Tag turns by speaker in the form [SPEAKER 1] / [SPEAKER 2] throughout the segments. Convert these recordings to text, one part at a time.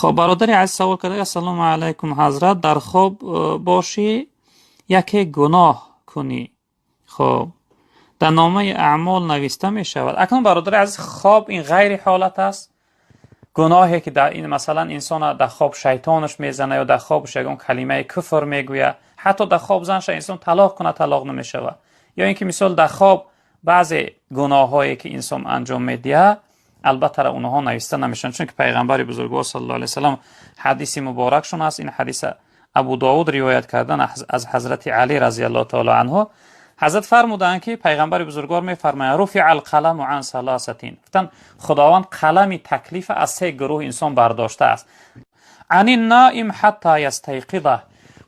[SPEAKER 1] Хоб, бародари азиз савол карда: «Ассалому алайкум, ҳазрат, дар хоб бошӣ, яке гуноҳ кунӣ, хоб, дар номаи аъмол нависта мешавад?» Акнун, бародари азиз, хоб ин ғайри ҳолат аст. Гуноҳе ки дар ин, масалан, инсона дар хоб шайтонаш мезана ё дар хобаш ягон калимаи куфр мегӯяд, ҳатто дар хоб занша инсон талоқ кунад, талоқ намешавад, ё ин ки, мисол, дар хоб баъзе гуноҳҳое ки инсон анҷом медиҳад, албатта, онҳо нависта намешаванд, чунки пайғамбари бузургвор саллаллоҳу алайҳи васаллам ҳадиси муборакшон аст. Ин ҳадиса Абу Довуд ривоят кардан аз ҳазрати Алӣ разияллоҳу таоло анҳу. Ҳазрат фармуданд, ки пайғамбари бузургвор мефармоянд: «رفع القلم عن ثلاثة». Гуфтанд, Худованд қалами таклифа аз се гурӯҳ инсон бардоштааст. عن النائم حتى يستيقظ.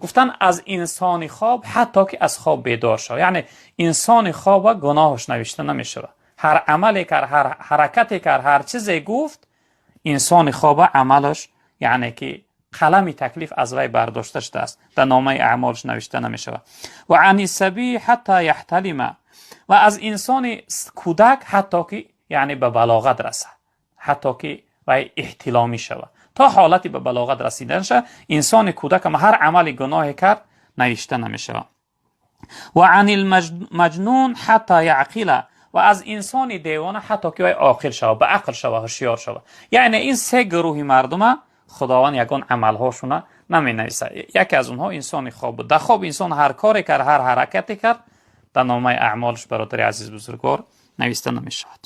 [SPEAKER 1] Гуфтанд, аз инсони хоб, ҳатто ки аз хоб бедор шавад. Яъне инсони хоба гуноҳаш навишта намешавад. Ҳар амале кард, ҳар ҳаракате кард, ҳар чизе гуфт, инсони хоба амалаш, яъне ки қалами таклиф аз вай бардошта шудааст, дар номаи аъмолаш навишта намешавад. وعن الصبي حتى يحتلم. Ва аз инсони кӯдак, ҳатто ки, яъне, ба балоғат расад, ҳатто ки вай эҳтиломӣ шавад, то ҳолати ба балоғат расиданаша инсони кӯдакам ҳар амали гуноҳе кард, навишта намешавад. وعن المجنون حتى يعقل. Ва аз инсони девона, ҳатто ки вай оқил шавад, ба ақл шавад, ҳушёр шавад. Яъне ин се гурӯҳи мардума Худованд ягон амалҳошуна наменависад. Яке аз онҳо инсони хоб буд. Дар хоб инсон ҳар коре кард, ҳар ҳаракате кард, дар номаи аъмолаш, бародари азиз бузургвор, нависта намешавад.